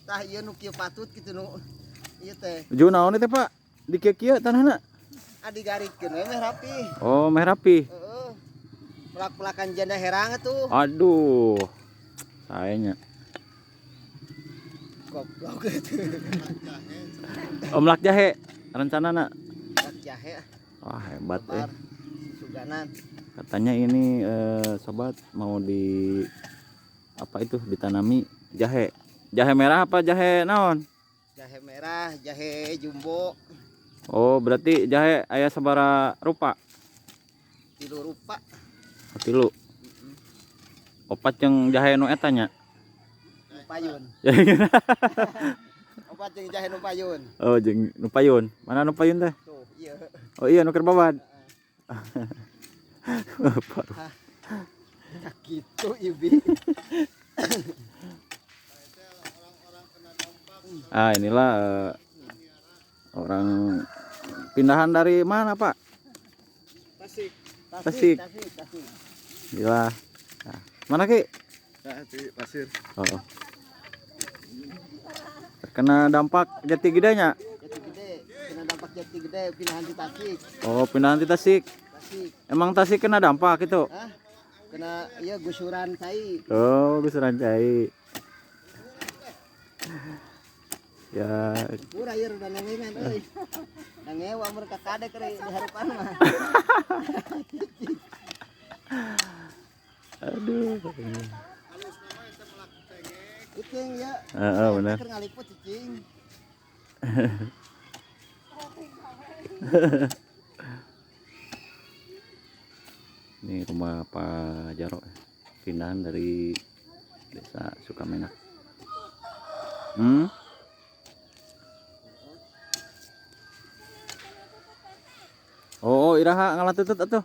Tah ieu nu kieu patut kitu nu ieu teh. Ju naon teh, Pak? Di kieu-kieu tanahna. Ah digarikeun we meh rapi. Oh, meh rapi. Heeh. Pelak-pelakan janda herang atuh. Aduh. Sayanya. Goblok itu. Oh, melak jahe rencanana. Melak jahe. Wah, hebat eh. Suganan. Katanya ini sobat mau di apa itu ditanami jahe. Jahe merah apa jahe naon? Jahe merah, jahe jumbo. Oh, berarti jahe aya sabara rupa? 3 rupa. 3. Opat jeung jahe nu eta nya? Nu payun. Opat jeung jahe nu payun. Oh, jeung nu payun. Mana nu payun teh? Tuh, iya. Oh iya, nu keur babad. Nah, gitu ibi. Ah, inilah orang pindahan dari mana, Pak? Tasik. Tasik. Tasik, Tasik. Gila. Nah, mana Ki? Nah, di pasir. Oh. Terkena dampak Jati Gedenya? Jati Gede, kena dampak Jati Gede, pindahan di Tasik. Oh, pindahan di Tasik. Tasik. Emang Tasik kena dampak itu? Hah? Kena iya gusuran cai. Oh, gusuran cai. Ya. Pura ieu udah nengeman euy. Nangewa mun ka kade keur di harupan mah. Aduh. Cicing ya. Heeh, bener. Keur ngaliput cicing. Ini rumah Pak Jaro, pindahan dari desa Sukamenak. Oh, iraha ngalatutut atuh.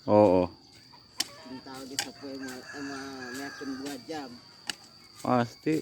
Oh, oh. Tahu di sapoe emang meakeun 2 jam. Pasti.